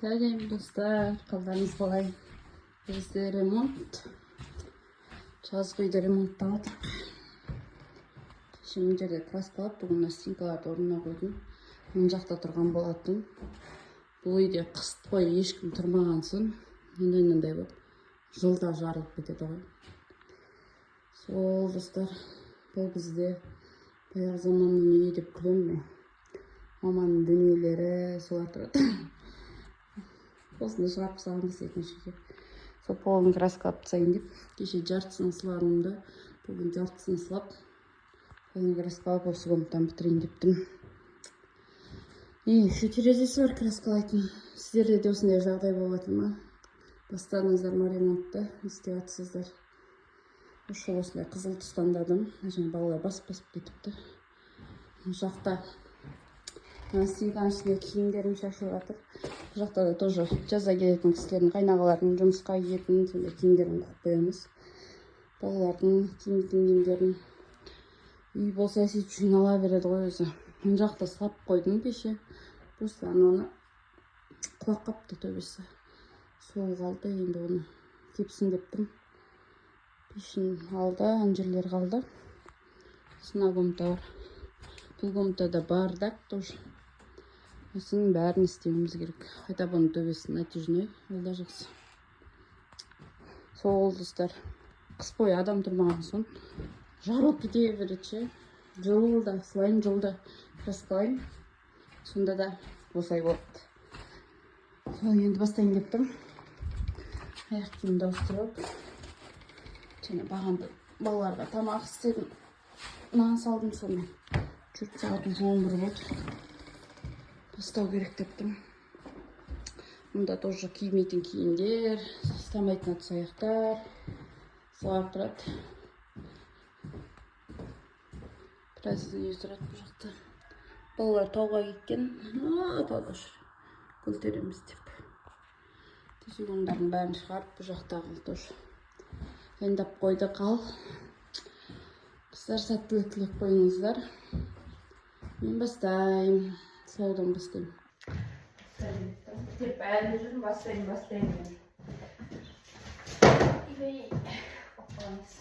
Сәлем, достар, қалдарыңыз қалай? Бізде ремонт. Жазғы үйді ремонттап жатырмық. Кеше мына жерде краскалап, бүгін мына стенкаларды орнына қойдым. Мына жақта тұрған болатын. Бұл үйде қыс бойы ешкім тұрмаған соң мынандай болып жылда жарылып кетеді ғой. Сол, достар, бұл бізде баяғы заманның үйі деп күлемін мен. Маманың дүниелері солар тұрады. Осыны шығарып тастағанбыз екінші үйге. Сол полын краскалап тастайын деп. Кеше жартысын сыладым да, бүгін жартысын сылап, полын краскалап, осы комнатаны бітірейін деп тұрмын. И еще терезесі бар краскалайтын. Сіздерде де осындай жағдай болып жатыр ма? Бастадыңыздар ма ремонтты? Не істеп жатсыздар? Осы жолы осындай қызыл түс таңдадым. Және балалар басып-басып кетіпті. Мына жақта мына стенканың ішінде киімдерім шашылып жатыр. Бұл жақта да тоже жазда келетін кісілердің, қайнағалардың жұмысқа киетін сондай киімдерін қойып қоямыз. Балалардың киіметін киімдерін. Үй болса сөйтіп жинала береді ғой өзі. Мына жақта сылап қойдым кеше. Просто ананы құлап қапты төбесі. Сол қалды, енді оны кепсін деп тұрмын. Пешін алды, ана жерлер қалды. Сосын мына комната бар. Бұл комнатада бардак тоже. Осының бәрін істеуіміз керек. Хотя бұның төбесі натяжной, ол да жақсы. Сол, достар, қыс бойы адам тұрмаған соң жарылып кете береді ше. Жылда сылаймын, жылда краскалаймын. Сонда да осылай болады. Сол енді бастайын деп тұрмын. Аяқ киімімді ауыстырып алып. Және бағанды балаларға тамақ істедім. Нан салдым сонымен. Жүріп сағат уже 11 болды. Бастау керек деп тұрмын. Мұнда тоже кимейтін киімдер, ұстамайтын ыдыс аяқтар солар тұрады. Біраз дүние тұрады бұл жақта. Балалар тауға кеткен. Тауда жүр. Көтереміз деп. Төсек орындардың бәрін шығарып, бұл жақтағы тоже дайындап қойдық. Ал қыздар, сәттілік тілеп қойыңыздар. Мен бастаймын. Сылаудан бастаймын. Деп әлі жүрмін, бастаймын, бастаймын мен. Ей, қоппаңыз.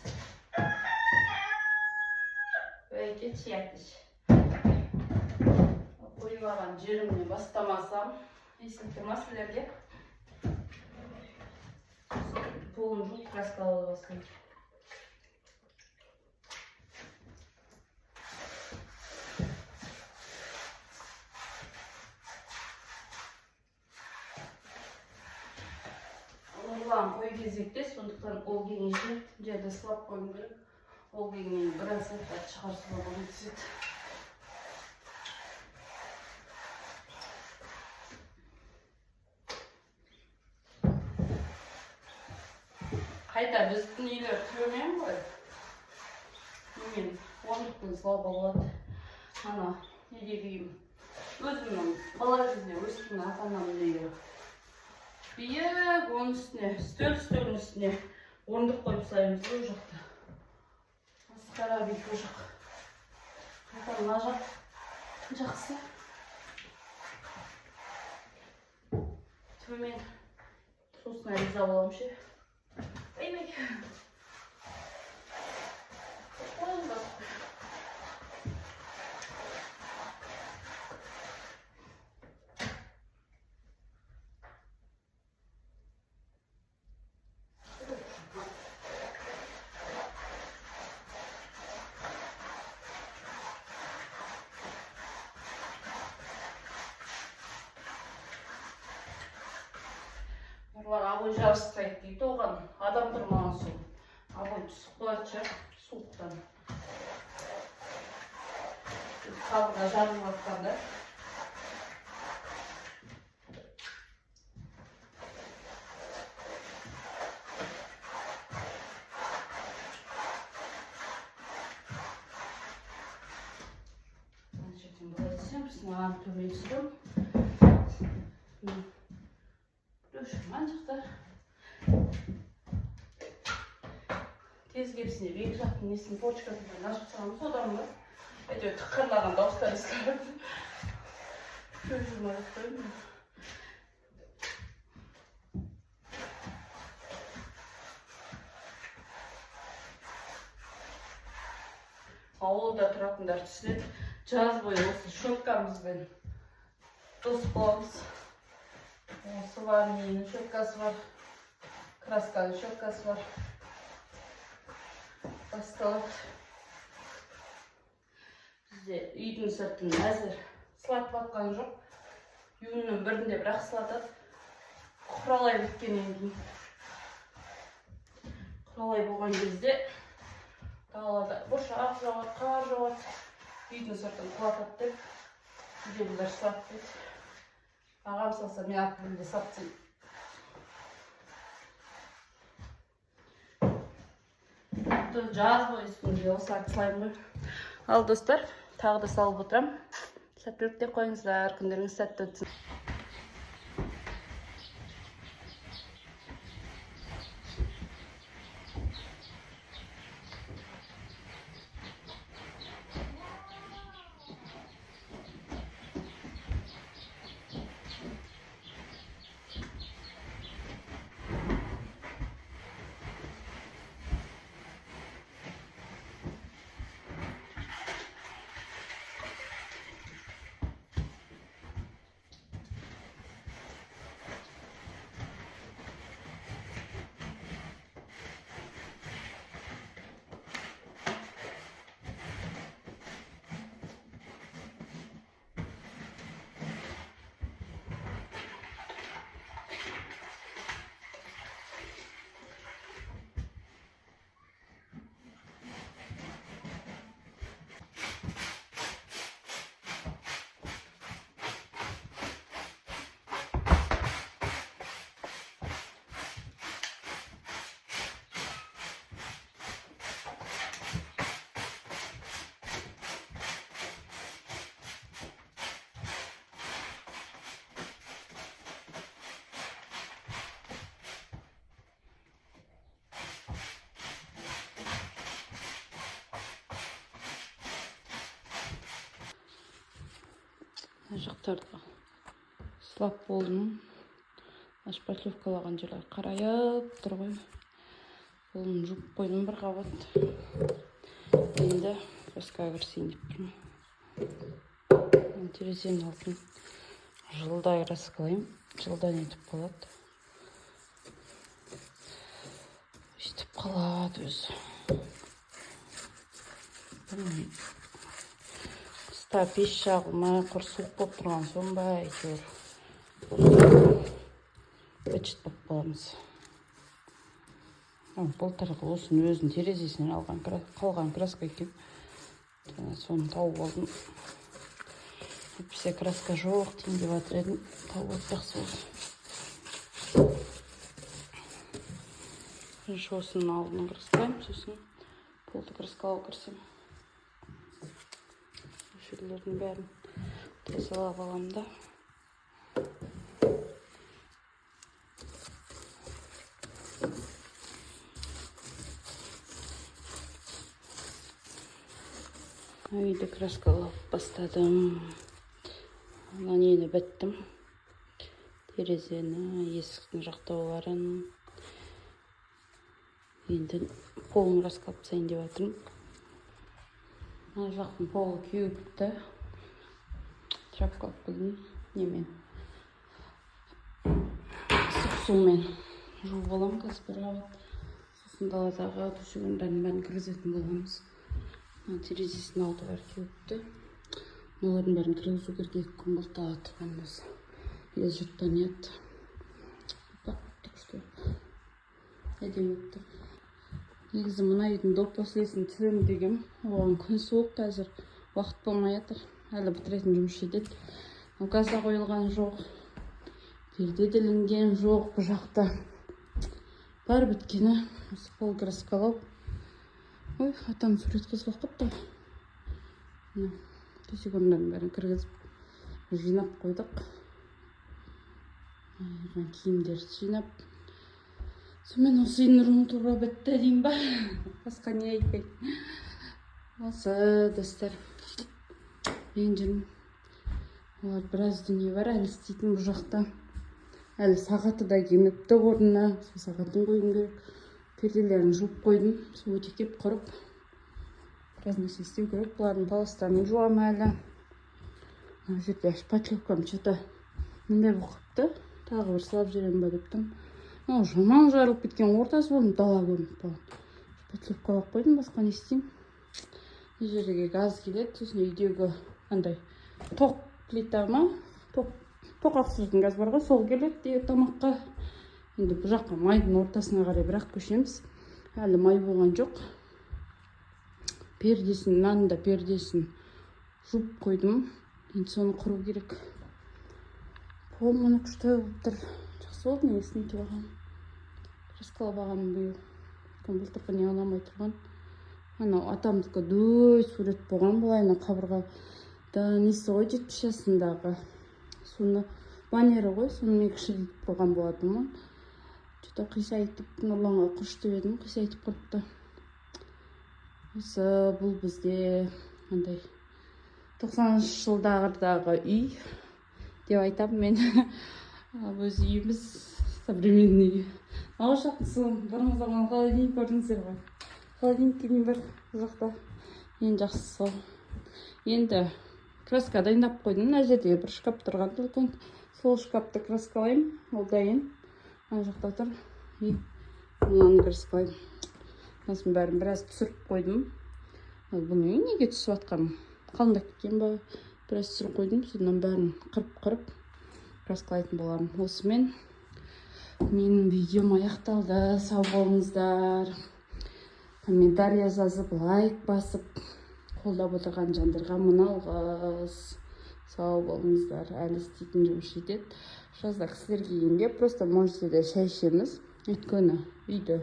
Ей, кетші, ятыш. Қойып алған жерімнен бастамасам, естіліп тұр ма сіздерге? Полын жуып, краскалауды бастаймын. Нұрлан қой кезекте, сондықтан ол келгенше жерді сылап қоюым керек. Ол келгеннен біраз заттарды шығарып салуға көмектеседі. Қайта біздің үйлер төмен ғой. Немен орындықпен сылауға болады. Ана недегі үйім. Өзімнің бала кезінде өскен ата-анамның үйі. Биік, оның үстіне үстел, үстелдің үстіне орындық қойып сылаймыз ғой ол жақта. Масқара биік ол жақ. Қайта мына жақ жақсы. Төмен. Сосын риза боламын ше. Ай-ай. Нұрлан обой жабыстырайық дейді, оған адам тұрмаған соң обой түсіп қалады ше суықтан. Қабырға жарылып жатқан да. Мына жерден былай түсемін, сосын мынаны төмен түсіремін. Мына жақта тез кепсін деп екі жақтың несін, почкасын бәрін ашып тастағанбыз, одан ба әйтеуір тықырлаған дауыстар естіліп. Көз жұмай жатпаймын. Ауылда тұратындар түсінеді. Жаз бойы осы щеткамызбен дос боламыз. Осы бар, ненің щеткасы бар, красканың щеткасы бар. Басталады. Бізде үйдің сыртын әзір сылатып жатқан жоқ. Июньнің 1-інде бірақ сылатады. Құралай біткеннен кейін. Құралай болған кезде далада бұршақ жауады, қар жауады. Үйдің сыртын құлатады деп үйдегілер сылатпайды. Ағам салса, мен ат тілінде салып тастаймын. Жаз бойы үстінде осыларды сылаймын ғой. Ал достар, тағы да салып отырамын. Сәттілік те қойыңыздар, күндеріңіз сәтті өтсін. Мына жақтарды сылап болдым. Шпатлевкалаған жерлер қарайып тұр ғой. Қолын жуып қойдым бір қабат. Енді краскаға кірісейін деп тұрмын. Терезенің алдын жылдай краскалаймын. Жылдан етіп қалады. Өйтіп қалады өзі. Білмеймін. Қыста пеш жағылмай, құр суық болып тұрған соң ба, әйтеуір быт-шыт болып қаламыз. Былтырғы осының өзінің терезесінен алған қалған краска екен. Жаңа соны тауып алдым. Әйтпесе краска жоқ дейін деп жатыр едім. Тауып алып жақсы болды. Бірінші осының алдын краскалаймын, сосын полды краскалауға кірісемін. Жерлердің бәрін тазалап аламын да. Үйді краскалап бастадым. Мына нені біттім. Терезені, есіктің жақтауларын. Енді полын краскалап тастайын деп жатырмын. Мына жақтың полы кеуіп бітті. Тряпка алып келдім. Немен? Ыстық сумен жуып аламын қазір бір қабат. Сосын даладағы төсек орындардың бәрін кіргізетін боламыз. Мына терезесінің алды бәрі кеуіпті. Мыналардың бәрін кіргізу керек, 2 күн болды далада тұрған өзі. Ел жұрттан еді. Аппақ болып тұр, күшті болып. Әдемі болып тұр. Негізі мына үйдің доп послесін түсіремін дегем. Оған күн суық қазір, уақыт болмай жатыр. Әлі бітіретін жұмыс жетеді. Газ да қойылған жоқ. Перде де ілінген жоқ бұл жақта. Бар біткені осы пол краскалау. Ой, атам сурет қосып қойыпты. Мына төсек орындардың бәрін кіргізіп жинап қойдық. Мына киімдерді жинап. Сонымен осы үйдің рум туры бітті деймін ба? Басқа не айтайын? Осы достар. Мен жүрмін. Олар біраз дүние бар әлі істейтін бұл жақта. Әлі сағаты да келмепті орнына. Сол сағатын қоюым керек. Перделерін жуып қойдым. Сол өтектеп құрып. Біраз нәрсе істеу керек. Бұлардың паластарын жуамын әлі. Мына жерде шпатлевкам че-то мындай болып қалыпты, тағы бір сылап жіберемін ба деп тұрмын. Мынау жаман жарылып кеткен, ортасы көрініп, дала көрініп қалған. Шпатлевкалап қойдым, басқа не істеймін? Мына жерге газ келеді. Сосын үйдегі андай тоқ плита ма, тоқ ақсыратын газ бар ғой, сол келеді де тамаққа. Енді бұл жаққа майдың ортасына қарай бірақ көшеміз, әлі май болған жоқ. Пердесін, мынаның да пердесін жуып қойдым, енді соны құру керек. Пол міне күшті болып тұр, жақсы болды негізі нетіп алған, краскалап алғаным биыл. Өйткені былтырғы не ұнамай тұрған. Анау атамдікі дөй сурет болған былай, ана қабырғада несі ғой, 70 жасындағы соны баннері ғой, соны мен кішірейтіп қойған болатынмын. Че-то қисайтып, Нұрланға құрыш деп едім, қисайтып қойыпты. Осы бұл бізде андай 90-жылдардағы үй деп айтамын мен. Ал өз үйіміз современный үй. Мынау жақтың суын, бұрынғы заман холодильник көрдіңіздер ғой, холодильник не бар бұл жақта. Ең жақсысы сол. Енді краска дайындап қойдым. Мына жерде бір шкаф тұрған үлкен, сол шкафты краскалаймын, ол дайын, ана жақта тұр. И мынаны краскалаймын. Мынасын бәрін біраз түсіріп қойдым. Ал бұны неге түсіп жатқаным, қалыңдап кеткен ба, біраз түсіріп қойдым. Содан бәрін қырып қырып краскалайтын боламын. Осымен менің видеом аяқталды. Сау болыңыздар. Комментарий жазып, лайк басып, қолдап отырған жандарға мың алғыс. Сау болыңыздар. Әлі істейтін жұмыс жетеді. Жазда кісілер келгенде просто может жерде шай ішеміз, өйткені үйді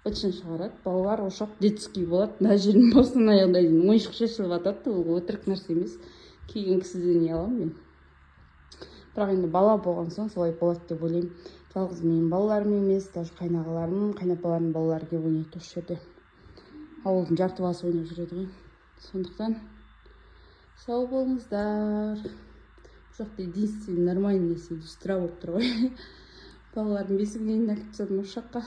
быт-шытын шығарады балалар. Ошақ детский болады, мына жердің басынан аяғына дейін ойыншық шашылып жатады. Ол өтірік нәрсе емес. Келген кісіден не аламын мен? Бірақ енді бала болған соң солай болады деп ойлаймын. Жалғыз менің балаларым емес, даже қайнағаларым, қайнапаларымның балалары келіп ойнайды осы жерде. Ауылдың жарты баласы ойнап жүреді ғой. Сондықтан сау болыңыздар. Бұл жақта единственный нормальный нәрсе люстра болып тұр ғой. Балалардың бесігінен әкеліп тастадым осы жаққа.